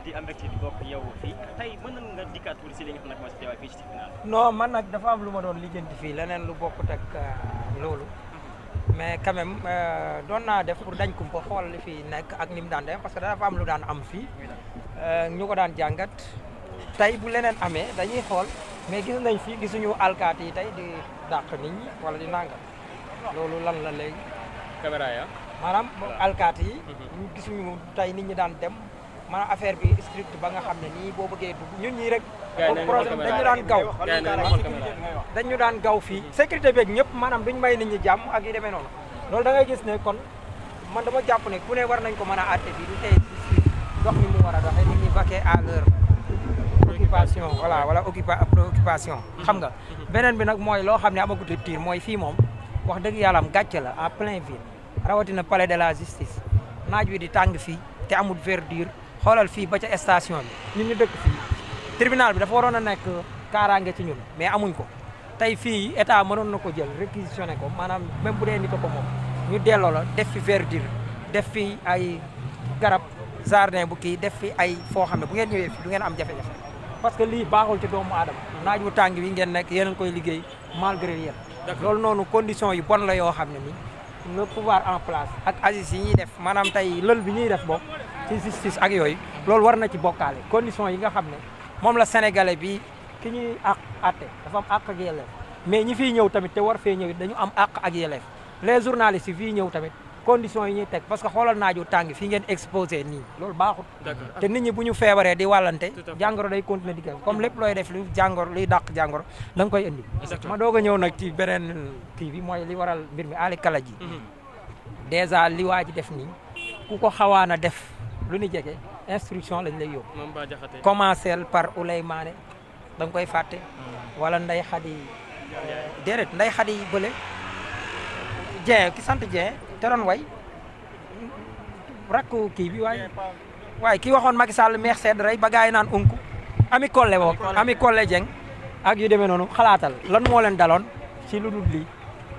di am mbégte di bokk yow fii tey mën nga dikkaat tuuti si li nga xam ne mooy sa teewaay fii ci tribunal. non man nag dafa am lu ma doon lijjanti fii leneen lu bokkut ak loolu mais quand même doon naa def pour dañ kumpa xool li fi nekk ak ni mu daan dem parce que dafa am lu daan am fii ñu ko daan jàngat tey bu leneen amee dañuy xool mais gis nañ fi gisuñu alkaati yi tey di dàq nit ñi wala di nangam loolu lan la léegi. caméra ya maanaam alkaati yi. ñu gisuñu tey nit ñi daan dem maanaam affaire bi strict ba nga xam ne nii boo bëggee dugg ñun ñii rek. projet dañu daan gaw dañu daan gaw fii sécurité beeg ñëpp maanaam duñ may nit ñi jàmm ak yu demee noonu loolu da ngay gis ne kon man dama jàpp ne ku ne war nañ ko mën a àtte bi du tey dox ni mu war a doxee nit ñi vaquer à leur occupation wala préoccupation xam nga beneen bi nag mooy loo xam ne amagut rupture mooy fii moom wax dëgg yàlla am gàcce la en plein ville rawatina palais de la justice naaj wi di tàng fii te amul verdure xoolal fii ba ca station bi ñun ñu dëkk fii tribunal bi dafa waroon a nekk kaaraange ci ñun mais amuñ ko tey fii état mënoon na ko jël réquisitionné ko maanaam même bu dee nit ko moom ñu delloo la def fi verdure def fi ay garab jardin bu kii def fi ay foo xam ne bu ngeen ñëwee fi du ngeen am jafe-jafe parce que lii baaxul ci doomu aadama naaj wu tàng wi ngeen nekk yéen a koy liggéey malgré yéen loolu noonu condition yu bon la yoo xam ne ni le pouvoir en place ak agis yi ñuy def maanaam tey lël bi ñuy def bokk ci justice ak yooyu loolu war na ci bokkaale condition yi nga xam ne moom la sénégalais bi ki ñuy àtte dafa am àq ak yelleef mais ñi fiy ñëw tamit te war fee ñëw dañu am àq ak yelleef les journalistes yi fii ñëw tamit conditions yi ñuy teg parce que xoolal naaju tàng fii ngeen exposé nii loolu baaxut te nit ñi bu ñu feebaree di wàllante jàngoro day continuer di gën comme lépp looy def lu jàngoro luy dàq jàngoro da nga koy indi ma doog a ñëw nag ci beneen kii bi mooy li waral mbir mi Ali Kala ji dèjà li waa ji def nii ku ko xawaan a def lu ñu jege instruction lañ lay yóbbu commencer par Ouleymane da nga koy fàtte wala Ndeye Khady déedéet Ndeye Khady bële Dieng ki sant Dieng te doon way rakku kii bi waaye kii waxoon Macky Sall meex sedd rey ba gars yi naan unku Ami Collé woo Ami Collé Dieng ak yu demee noonu xalaatal lan moo leen daloon ci lu dul lii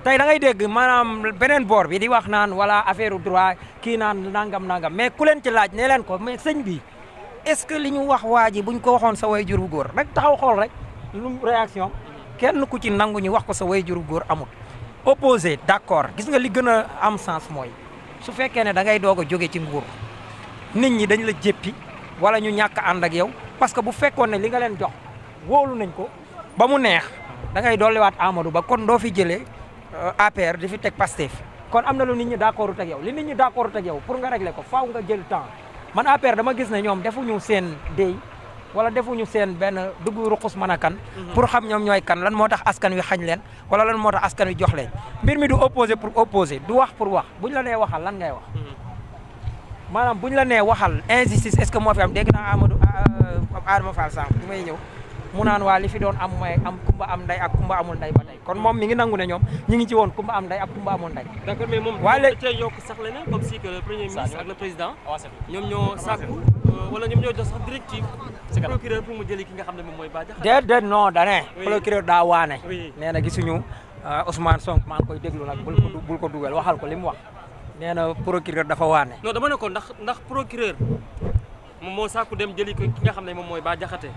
tey da ngay dégg maanaam beneen boor bi di wax naan wala affaire droit kii naan nangam mais ku leen ci laaj ne leen ko mais sëñ bi est-ce que li ñu wax waa ji buñ ko waxoon sa way jur bu góor rek taxaw xool rek lu réaction kenn ku ci nangu ñu wax ko sa way jur bu góor amul opposé d'accord gis nga li gën a am sens mooy su fekkee ne da ngay doog a jóge ci nguur nit ñi dañ la jéppi wala ñu ñàkk ànd ak yow parce que bu fekkoon ne li nga leen jox wóolu nañ ko ba mu neex da ngay dolliwaat Amadou Ba kon doo fi jëlee APR di fi teg Pastef kon am na lu nit ñi d'accord ak yow li nit ñi d'accord ak yow pour nga régler ko faaw nga jël temps man APR dama gis ne ñoom defuñu seen déy wala defuñu seen benn dugg ruqus mën a kan pour xam ñoom ñooy kan lan moo tax askan wi xañ leen wala lan moo tax askan wi jox leen mbir mi du opposé pour opposé du wax pour wax buñ la nee waxal lan ngay wax maanaam buñ la nee waxal injustice est-ce que moo fi am dégg naa Adama Fall sànq bi may ñëw mu naan waa li fi doon am mooy am kumba am nday ak kumba amul nday ba tey kon moom mi ngi nangu ne ñoom ñi ngi ci woon kumba am nday ak kumba amul nday d'accord mais moom waaye léegi cee yokk sax leneen comme si que le premier ministre ak le président ñoom ñoo sàkku wala ñoom ñoo jox sax directive procureur pour mu jëli ki nga xam ne moom mooy Bah Diakhaté déedéet non dane procureur daa waane nee na gisuñu Ousmane Sonko maa ngi koy déglu nag bul ko dugal waxal ko li mu wax nee na procureur dafa waane non dama ne ko ndax procureur moom moo sàkku dem jëli ko ki nga xam ne moom mooy Bah Diakhaté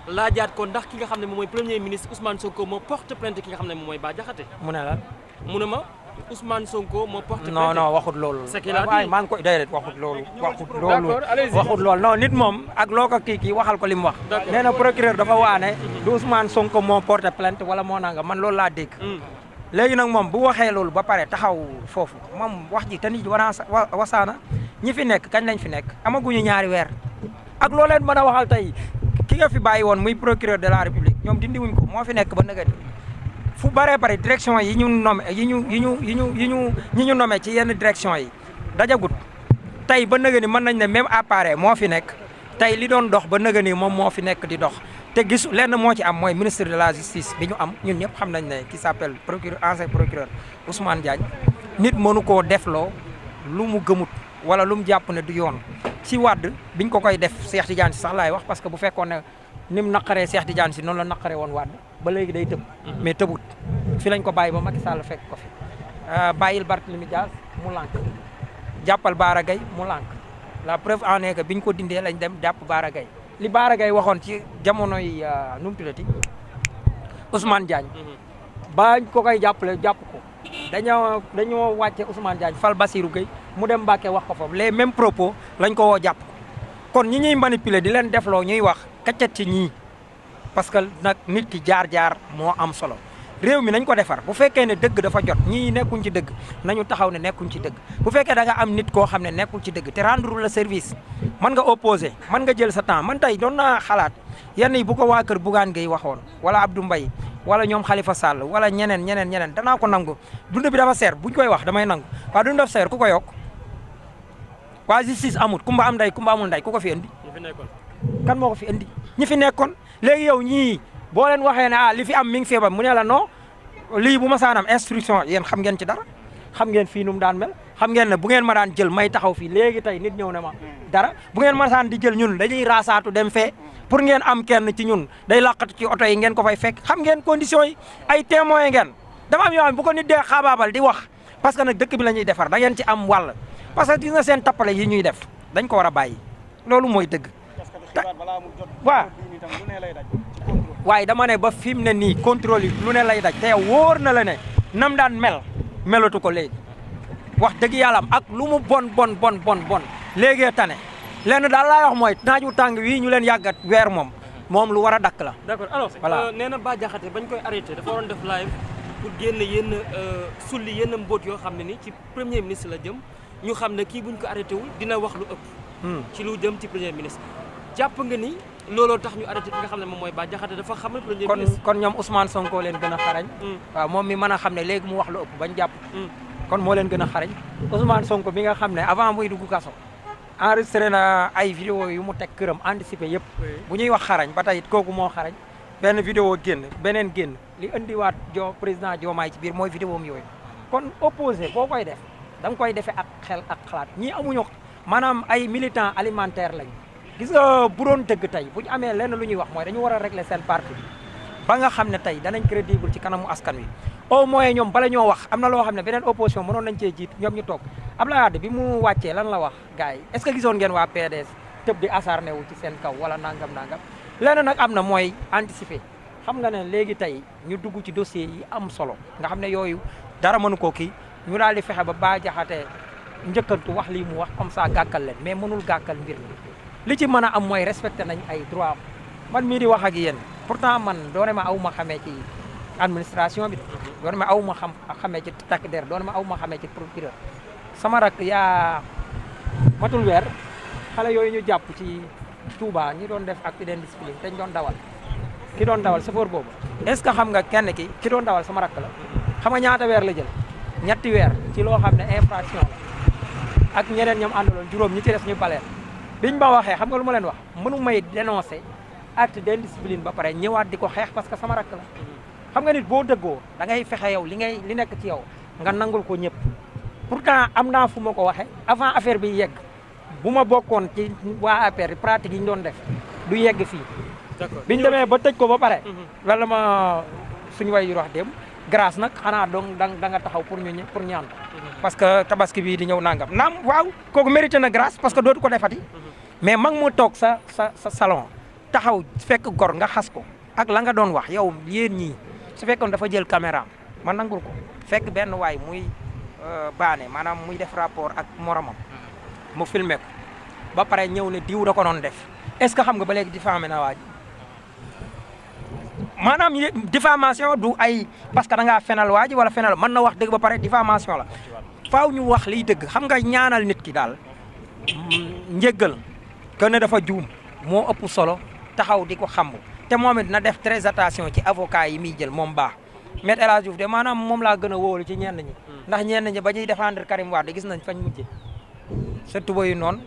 laajaat ko ndax ki nga xam ne moom mooy premier ministre Ousmane Sonko moo porte plainte ki nga xam ne moom mooy Bah Diakhaté mu ne la mu ne ma Ousmane Sonko moo porte plainte non waxut loolu waaye maa ngi koy déedéet waxut loolu waxut loolu non nit moom ak loo ko kii waxal ko li mu wax nee na procureur dafa waane du Ousmane Sonko moo porte plainte wala moo nanga man loolu laa dégg léegi nag moom bu waxee loolu ba pare taxaw foofu moom wax ji te nit wasaana ñi fi nekk kañ lañ fi nekk amaguñu ñaari weer ak loo leen mën a waxal tey ki nga fi bàyyi woon muy procureur de la république ñoom dindiwuñ ko moo fi nekk ba nëgëni fu baree bari direction yi ñu nommé ñi ñu nommé ci yenn direction yi dajagut tey ba nëgëni mën nañ ne même appareil moo fi nekk tey li doon dox ba nëgëni moom moo fi nekk di dox te gis lenn moo ci am mooy ministre de la justice bi ñu am ñun ñëpp xam nañ ne qui s'appelle procureur ancien procureur Ousmane Diagne nit mënu koo defloo lu mu gëmut wala lu mu jàpp ne du yoon ci Wàdd biñ ko koy def Cheikh Tidiane Sy sax laay wax parce que bu fekkoon ne ni mu naqaree Cheikh Tidiane Sy noonu la naqaree woon Wàdd ba léegi day tëb mais tëbut fi lañ ko bàyyi ba Macky Sall fekk ko fi bàyyil Barthélémy Dias mu lànk jàppal Bara Gaye mu lànk la preuve en est que biñ ko dindee lañ dem jàpp Bara Gaye li Bara Gaye waxoon ci jamonoy nu mu tuddati Ousmane Diagne bañ ko koy jàppale jàpp ko dañoo wàcce Ousmane Diagne fal Bassirou Gueye mu dem Mbacké wax ko foofu les mêmes propos lañ ko woo jàpp ko kon ñi ñuy manipuler di leen defloo ñuy wax kaccat ci ñii parce que nag nit ki jaar-jaar moo am solo réew mi nañ ko defar bu fekkee ne dëgg dafa jot ñii nekkuñ ci dëgg nañu taxaw ne nekkuñ ci dëgg bu fekkee da nga am nit koo xam ne nekkul ci dëgg te rendre le service mën nga opposé mën nga jël sa temps man tey doon naa xalaat yenn yi bu ko waa kër Bougane Gueye waxoon wala Abdou Mbaye wala ñoom Khalifa Sall wala ñeneen danaa ko nangu dund bi dafa seer buñ koy wax damay nangu waaw dund dafa seer ku ko yokk waa justice amut kumba am nday kumba amul nday ku ko fi indi kan moo ko fi indi ñi fi nekkoon léegi yow ñii boo leen waxee ne li fi am mi ngi feebar mu ne la non lii bu ma saanam instruction yéen xam ngeen ci dara xam ngeen fii nu mu daan mel xam ngeen ne bu ngeen ma daan jël may taxaw fii léegi tey nit ñëw ne ma dara bu ngeen ma daan di jël ñun dañuy raasaatu dem fee pour ngeen am kenn ci ñun day laqatu ci oto yi ngeen ko fay fekk xam ngeen conditions yi ay témoins ngeen dafa am yoo xam bu ko nit dee xaabaabal di wax parce que nag dëkk bi la ñuy defar da ngeen ci am wàll parce que gis nga seen tappale yi ñuy def dañ ko war a bàyyi loolu mooy dëgg waaw waaye dama ne ba fi mu ne nii contrôle yi lu ne lay daj te wóor na la ne nam daan melatu ko léegi wax dëgg yàlla ak lu mu bon léegi tane lenn daal laay wax mooy naaju tàng wii ñu leen yàggat weer moom lu war a dakk la. d'accord alors voilà nee na Bah Diakhaté bañ koy arrêté dafa waroon def live pour génn yenn sulli yenn mbóot yoo xam ne ni ci premier ministre la jëm ñu xam ne kii buñ ko arrêté wul dina wax lu ëpp. ci lu jëm ci premier ministre jàpp nga ni. looloo tax ñu arrêté ki nga xam ne moom mooy Bah Diakhaté dafa xam ne premier ministre kon ñoom Ousmane Sonko leen gën a xarañ waaw moom mi mën a xam ne léegi mu wax lu ëpp bañ jàpp kon moo leen gën a xarañ Ousmane Sonko bi nga xam ne avant muy dugg kaso enregistré na ay vidéo yu mu teg këram anticipé yëpp bu ñuy wax xarañ ba tey kooku moo xarañ benn vidéo génn beneen génn li indiwaat président Diomaye ci biir mooy vidéo am yooyu kon opposé boo koy def da nga koy defee ak xel ak xalaat ñii amuñu maanaam ay militant alimentaire lañ gis nga bu doon dëgg tey bu ñu amee lenn lu ñuy wax mooy dañu war a régler seen parti bi ba nga xam ne tey danañ crédible ci kanamu askan wi au moins ñoom bala ñoo wax am na loo xam ne beneen opposition mënoon nañ cee jiit ñoom ñu toog Abdoulaye Wade bi mu wàccee lan la wax gars yi est-ce que gisoon ngeen waa PDS tëb di acharné wu ci seen kaw wala nangam lenn nag am na mooy anticiper xam nga ne léegi tey ñu dugg ci dossier yi am solo nga xam ne yooyu dara mënu koo kii ñu daal di fexe ba Bah Diakhaté njëkkantu wax lii mu wax comme ça gàkkal leen mais mënul gàkkal mbir mi li ci mën a am mooy respecté nañ ay droit man mii di wax ak yéen pourtant man doone ma aw ma xamee ci administration bi doone ma aw ma xamee ci takk der doone ma aw ma xamee ci procureur sama rak yaa matul weer xale yooyu ñu jàpp ci Touba ñi doon def acte d'indiscipline dañ doon dawal ki doon dawal chauffeur boobu est-ce que xam nga kenn ki doon dawal sama rak la xam nga ñaata weer la jël ñetti weer ci loo xam ne infraction la ak ñeneen ñoom àndaloon juróom ñi ci des ñu baleen biñ ma waxee xam nga lu ma leen wax mënu may dénoncer acte d'indiscipline ba pare ñëwaat di ko xeex parce que sama rakk la xam nga nit boo dëggoo da ngay fexe yow li nekk ci yow nga nangul ko ñëpp pourtant am naa fu ma ko waxee avant affaire bi yegg bu ma bokkoon ci waa APR pratique yi ñu doon def du yegg fii biñ demee ba tëj ko ba pare lan la ma suñu way yu wax dem grâce nag xanaa donc da nga taxaw pour ñaan parce que tabaski bii di ñëw nangam naam waaw kooku mérité na grâce parce que dootu ko defati mais mag mu toog sa salon taxaw fekk gor nga xas ko ak la nga doon wax yow yéen ñii su fekkoon dafa jël caméra ma nangul ko fekk benn waay muy baane maanaam muy def rapport ak moromam mu filmé ko ba pare ñëw ne diw da ko doon def est-ce que xam nga ba léegi diffamé na waa ji maanaam diffamation du ay parce que da ngaa fenal waa ji wala fenal mën na wax dëgg ba pare diffamation la faaw ñu wax liy dëgg xam nga ñaanal nit ki daal njëggal que ne dafa juum moo ëpp solo taxaw di ko xam te moom it na def très attention ci avocat yi muy jël moom baax Maître El Hadji Diouf de maanaam moom laa gën a wóolu ci ñenn ñi ndax ñenn ñi ba ñuy défendre Karim Wade gis nañ fañ mujje sa tuba yu noonu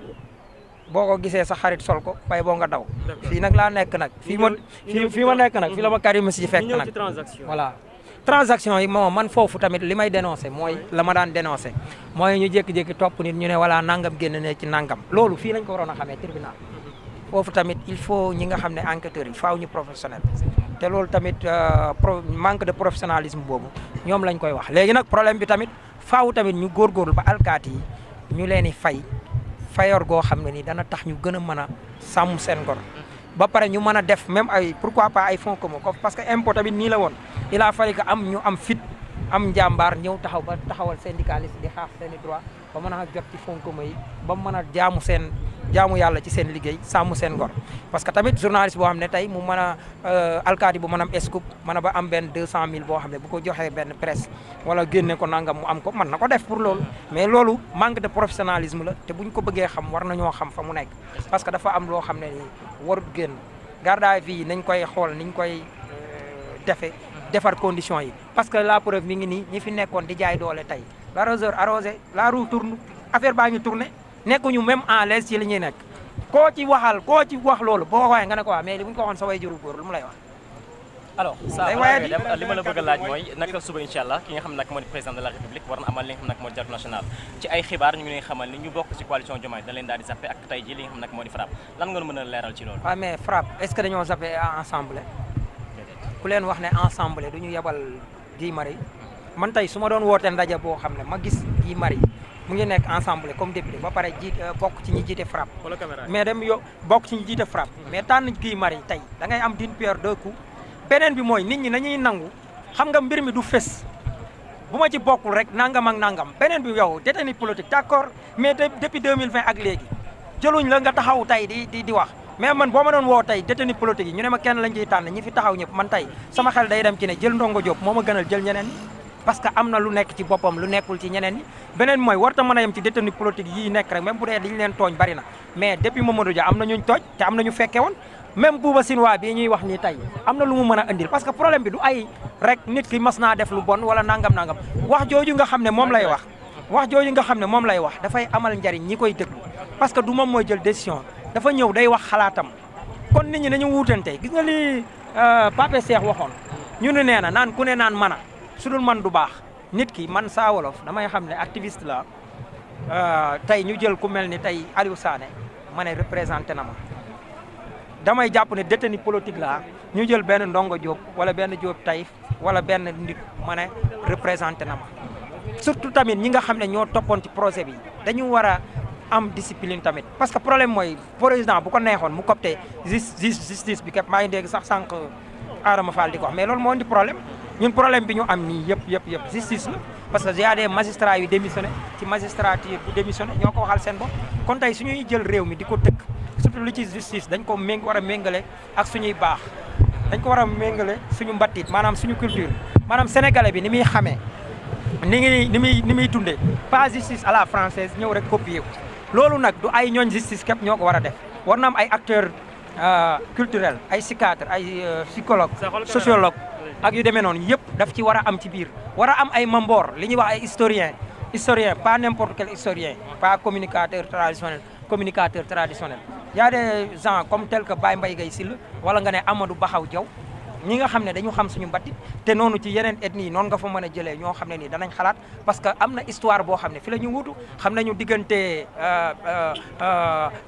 boo ko gisee sa xarit sol ko fay boo nga daw fii nag laa nekk nag fii ma nekk nag fii la ma Karim si fekk nag voilà transaction yi moom man foofu tamit li may dénoncé mooy la ma daan dénoncé mooy ñu jékki-jékki topp nit ñu ne voilà nangam génn ne ci nangam loolu fii lañ ko waroon a xamee tribunal foofu tamit il faut ñi nga xam ne enquêteurs yi faaw ñu professionnel te loolu tamit manque de professionnalisme boobu ñoom lañ koy wax léegi nag problème bi tamit faaw tamit ñu góorgóorlu ba alkaati yi ñu leen di fay fayor goo xam ne ni dana tax ñu gën a mën a sàmm seen ngor ba pare ñu mën a def même ay pourquoi pas ay fonds communs parce que impôt tamit nii la woon il a fallu que ñu am fit am njàmbaar ñëw taxawal syndicaliste di xaax seen i droit ba mën a jot ci fonds communs yi ba mën a jaamu yàlla ci seen liggéey sàmm seen ngor parce que tamit journaliste boo xam ne tey mu mën a alkaati bu mën a am scoop mën a ba am benn 200 000 boo xam ne bu ko joxee benn presse wala génne ko nangam mu am ko mën na ko def pour loolu mais loolu manque de professionnalisme la te buñ ko bëggee xam war nañoo xam fa mu nekk parce que dafa am loo xam ne ni warut génn garde à vue yi nañ koy xool niñ koy defar conditions yi parce que la preuve mi ngi nii ñi fi nekkoon di jaay doole tey l'arroseur arrosé la roue tourne affaire baa ngi tourné nekkuñu même en l'aise ci li ñuy nekk koo ci wax loolu boo waxee nga ne ko waa mais li bu ñu ko waxoon sa way juru góor lu mu lay wax. alors saa li ma la bëgg a laaj mooy naka suba incha allah ki nga xam nag moo di président de la république war na amal li nga xam nag moo di dialogue national ci ay xibaar ñu ngi leen xamal ni ñu bokk ci coalition Diomaye da leen daal di zappé ak tey ji li nga xam nag moo di FRAPP lan nga mën a leeral ci loolu. waaw mais FRAPP est-ce que dañoo zappé ensemble ku leen wax ne ensemble du ñu yebal Guy Marius man tey su ma doon wootee ndaje boo xam ne ma gis Guy Marius mu ngi nekk ensemble comme député ba pare bokk ci ñi jiite FRAPP mais bokk ci ñi jiite FRAPP mais tànn Guy Marius tey da ngay am d'une pierre deux coups beneen bi mooy nit ñi nañuy nangu xam nga mbir mi du fës bu ma ci bokkul rek nangam ak nangam beneen bi yow détenu politique d'accord mais depuis 2020 ak léegi jëluñ la nga taxaw tey di wax mais man boo ma doon woo tey détenu politique yi ñu ne ma kenn lañ ciy tànn ñi fi taxaw ñëpp man tey sama xel day dem ci ne jël Ndongo Diop moo ma gënal jël ñeneen ñi parce que am na lu nekk ci boppam lu nekkul ci ñeneen ñi beneen mooy warta mën a yem ci détenu politique yi nekk rek même bu dee liñ leen tooñ bari na mais depuis Mamadou Dia am na ñuñ tooñ te am na ñu fekke woon même Bouba Sinwaa bii ñuy wax nii tey am na lu mu mën a indil parce que problème bi du ay rek nit ki mas naa def lu bon wala nangam wax jooju nga xam ne moom lay wax dafay amal njariñ ñi koy déglu parce que du moom mooy jël décision dafa ñëw day wax xalaatam kon nit ñi nañu wuutante gis nga li Pape Cheikh waxoon ñu ne nee na naan ku ne naan mana su dul man du baax nit ki man Saa Wolof damay xam ne activiste la tey ñu jël ku mel ni tey Aliou Sané ma ne représenté na ma damay jàpp ne détenu politique la ñu jël benn Ndongo Diop wala benn Diop Taïf wala benn nit ma ne représenté na ma surtout tamit ñi nga xam ne ñoo toppoon ci projet bi dañu war a am discipline tamit parce que problème mooy président bu ko neexoon mu copte justice bi képp maa ngi dégg sax sànq Adama Fall di ko wax mais loolu moo indi problème ñun problème bi ñu am nii yëpp justice la parce que y a des magistrats yu démissionné ci magistrature bu démissionné ñoo ko waxal seen bopp kon tey suñuy jël réew mi di ko tëkk surtout li ci justice dañ ko war a méngale ak suñuy baax dañ ko war a méngale suñu mbattit maanaam suñu culture maanaam sénégalais bi ni muy xamee ni muy dundee pas justice à la française ñëw rek copier ko loolu nag du ay ñooñ justice képp ñoo ko war a def war na am ay acteurs culturels ay psychiatre ay psychologue sociologue ak yu demee noonu yëpp daf ci war a am ci biir war a am ay mamboor li ñuy wax ay historien pas n'importe quel historien pas communicateur traditionnel y a des gens comme tel que Baye Mbaye Guèye Sylla wala nga ne Amadou Baxaw Diaw ñi nga xam ne dañu xam suñu mbattit te noonu ci yeneen ethnie noonu nga fa mën a jëlee ñoo xam ne nii danañ xalaat parce que am na histoire boo xam ne fi la ñu wuutu xam nañu diggante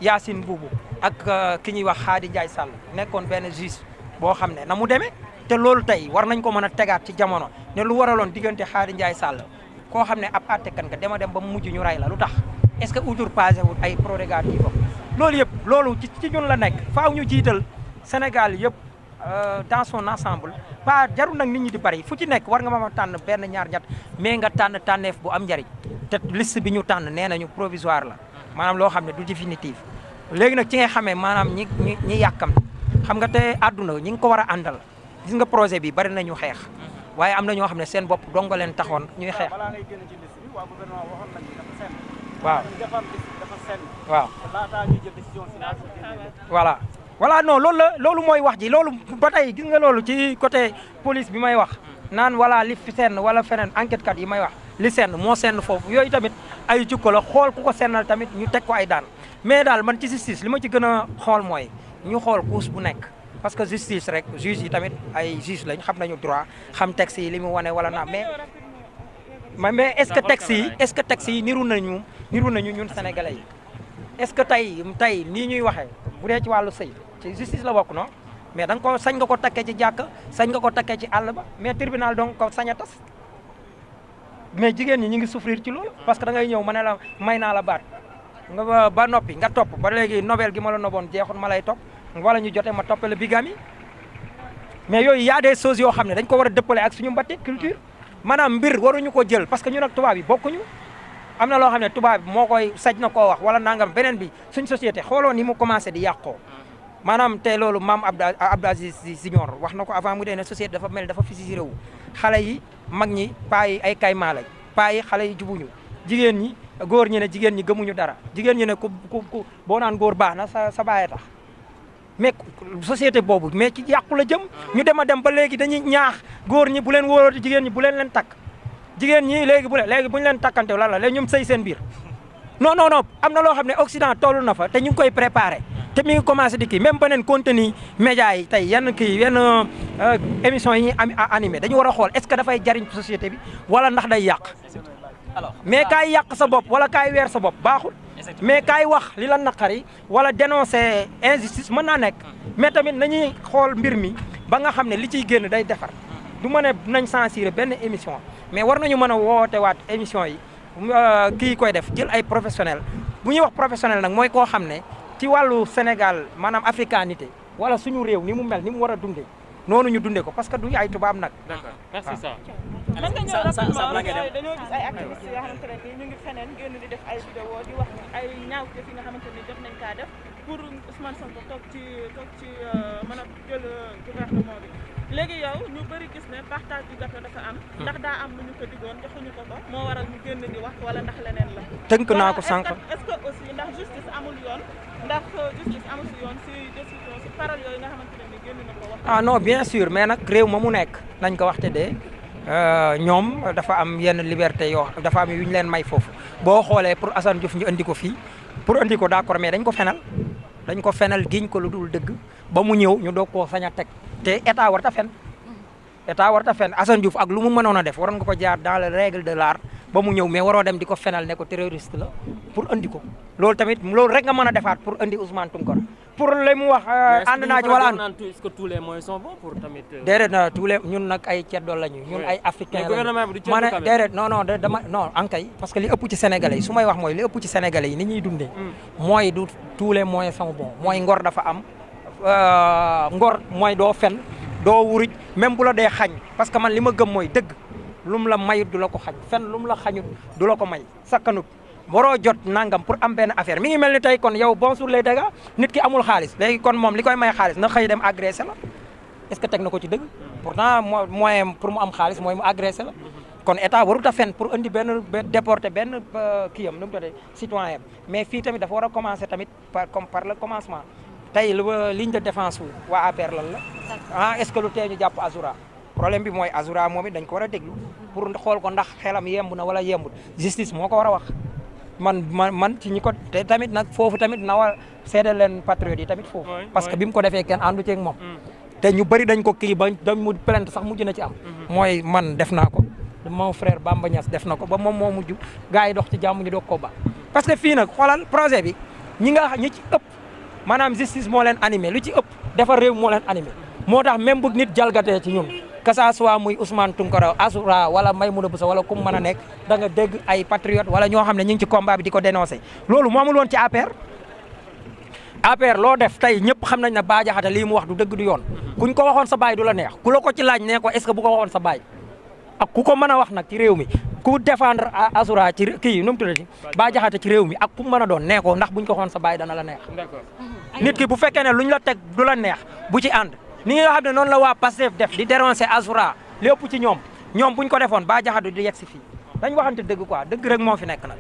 Yacine Boubou ak ki ñuy wax Khady Ndiaye Sall nekkoon benn juge boo xam ne na mu demee te loolu tey war nañ ko mën a tegaat ci jamono ne lu waraloon diggante Khady Ndiaye Sall koo xam ne ab àttekat nga dem ba mu mujj ñu rey la lu tax est-ce que usurpation wul ay prérogatives loolu yëpp loolu ci ñun la nekk faaw ñu jiital Sénégal yëpp dans son ensemble pas jarul nag nit ñi di bari fu ci nekk war nga ma tànn benn ñaar ñett mais nga tànn tànneef bu am njariñ te liste bi ñu tànn nee nañu provisoire la maanaam loo xam ne du définitif léegi nag ci nga xamee maanaam ñi yàkkam xam nga te àdduna ñi ngi ko war a àndal gis nga projet bi bari nañu xeex waaye am na ñoo xam ne seen bopp dong leen taxoon ñuy xeex waaw voilà non loolu mooy wax ji loolu ba tey gis nga loolu ci côté police bi may wax naan voilà li fi senn wala feneen enquête kat yi may wax li senn moo senn foofu yooyu tamit ay jukko la xool ku ko sennal tamit ñu teg ko ay daan mais daal man ci justice li ma ci gën a xool mooy ñu xool couche bu nekk parce que justice rek juge yi tamit ay juge lañ xam nañu droit xam texte yi li mu wane wala naa mais est-ce que texte yi niru nañu ñun sénégalais yi est-ce que tey nii ñuy waxee bu dee ci wàllu sëy ci justice la bokk non mais da nga ko sañ nga ko takkee ci jàkk sañ nga ko takkee ci àll ba mais tribunal donc ko sañ a tas mais jigéen ñi ñu ngi souffrir ci loolu parce que da ngay ñëw ma ne la may naa la baat nga ba noppi nga topp ba léegi nobel gi ma la noboon jeexul ma lay topp wala ñu jotee ma toppale bigamie mais yooyu y a des choses yoo xam ne dañ ko war a dëppale ak suñu mbatti culture maanaam mbir waruñu ko jël parce que ñun ak tubaab yi bokkuñu am na loo xam ne tubaab bi moo koy saj na koo wax wala nangam beneen bi suñ société xooloo ni mu commencé di yàqoo maanaam te loolu maam Abdou Aziz Junior wax na ko avant mu dee ne société dafa mel dafa fissuré wu xale yi mag ñi paa yi ay kaymaa lañ paa yi xale yi jubuñu jigéen ñi góor ñi ne jigéen ñi gëmuñu dara jigéen ñi ne ku boo naan góor baax na sa baay tax mais société boobu mais ci yàqu la jëm ñu dem a dem ba léegi dañuy ñaax góor ñi bu leen wóorooti jigéen ñi bu leen takk jigéen ñi léegi bu ñu leen takkante lan la léegi ñoom sëy seen biir non am na loo xam ne Occident toll na fa te ñu ngi koy préparé te mi ngi commencé di kii même beneen contenu média yi tey yenn émission yi ñuy animé dañu war a xool est-ce que dafay jariñ société bi wala ndax day yàq mais kaay yàq sa bopp wala kaay weer sa bopp baaxul mais kaay wax li la naqari wala dénoncer injustice mën naa nekk mais tamit nañuy xool mbir mi ba nga xam ne li ciy génn day defar du ma ne nañ censurer benn émission mais war nañu mën a woote waat émission yi kii koy def jël ay professionnel bu ñuy wax professionnel nag mooy koo xam ne ci wàllu Sénégal maanaam africanité wala suñu réew ni mu mel ni mu war a dundee noonu ñu dundee ko parce que duñu ay tubaab nag. D'accord merci ça. mën nga ñëw rapidement dañoo gis ay activistes yoo xamante ne ñu ngi feneen génn di def ay vidéo di wax ay ñaawteef yi nga xamante ne jot nañ kaa def pour Ousmane Sonko toog ci mën a jël gouvernement bi léegi yow ñu bëri gis ne partage du gâteau dafa am ndax daa am lu ñu ko digoon joxuñu ko moo waral mu génn di wax wala ndax leneen la. tënk naa ko sànq est-ce que aussi ndax justice amul yoon ndax justice amul si yoon si décision si parole yooyu nga xamante ne génn na ko wax. ah non bien sûr mais nag réew ma mu nekk nañ ko waxte de ñoom dafa am yenn liberté yoo dafa am yu ñu leen may foofu boo xoolee pour Assane Diouf ñu andi ko fii pour andi ko d'accord mais dañ ko fenal giñ ko lu dul dëgg ba mu ñëw ñu doog koo sañ a teg te état warta fen Assane Diouf ak lu mu mënoon a def waroon nga ko jaar dans les règles de l'art ba mu ñëw mais waroo dem di ko fenal ne ko terroriste la pour andi ko loolu tamit loolu rek nga mën a defaat pour andi Ousmane Tounkara pour li mu wax ànd naa ci wala ànd est-ce que tous les moyens sont bons pour tamit déedéet na tous les ñun nag ay ceddo lañu ñun ay africain lañu ma ne déedéet non ankay parce que li ëpp ci sénégalais yi su may wax mooy li ëpp ci sénégalais yi ni ñuy dundee mooy du tous les moyens sont bons mooy ngor dafa am ngor mooy doo fen doo wuruj même bu la dee xañ parce que man li ma gëm mooy dëgg lu mu la mayut du la ko xañ fen lu mu la xañut du la ko may sakkanut waroo jot nangam pour am benn affaire mi ngi mel ni tey kon yow bonjour les dégâts nit ki amul xaalis léegi kon moom li koy may xaalis na xëy dem agressé la est-ce que teg na ko ci dëgg pourtant moyen pour mu am xaalis mooy mu agressé la kon état warut a fen pour indi benn déporter benn kii am nu mu tuddee citoyen mais fii tamit dafa war a commencer tamit par le commencement tey ligne de défense wu waa APR lan la est-ce que lu tee ñu jàpp Azoura problème bi mooy Azoura moom it dañ ko war a déglu pour xool ko ndax xelam yemb na wala yembut justice moo ko war a wax man ci ñi ko te tamit nag foofu tamit na war seedal leen patriote yi tamit foofu parce que bi mu ko defee kenn àndu ceeg moom te ñu bëri dañ ko kii ba dañ mu plainte sax mujj na ci am mooy man def naa ko mon frère Bamba Niass def na ko ba moom moo mujj gars yi dox ci jàmm ñu doog ko ba parce que fii nag xoolal projet bi ñi ci ëpp maanaam justice moo leen animé lu ci ëpp defar réew moo leen animé moo tax même bu nit jalgatee ci ñun que ça soit muy Ousmane Tounkara Azoura wala Maïmouna Bousso wala ku mu mën a nekk da nga dégg ay patriote wala ñoo xam ne ñu ngi ci combat bi di ko dénoncer loolu moo amul woon ci APR loo def tey ñëpp xam nañ ne Bah Diakhaté lii mu wax du dëgg du yoon kuñ ko waxoon sa baay du la neex ku la ko ci laaj ne ko est-ce que bu ko waxoon sa baay ak ku ko mën a wax nag ci réew mi ku défendre Azoura ci kii nu mu tuddati Bah Diakhaté ci réew mi ak ku mu mën a doon nee ko ndax buñ ko waxoon sa baay dana la neex nit ki bu fekkee ne luñ la teg du la neex bu ci ànd ni nga xam ne noonu la waa Pastef def di dénoncer Azoura lépp ci ñoom buñ ko defoon Bah Diakhaté di yegg si fii dañ waxante dëgg quoi dëgg rek moo fi nekk nag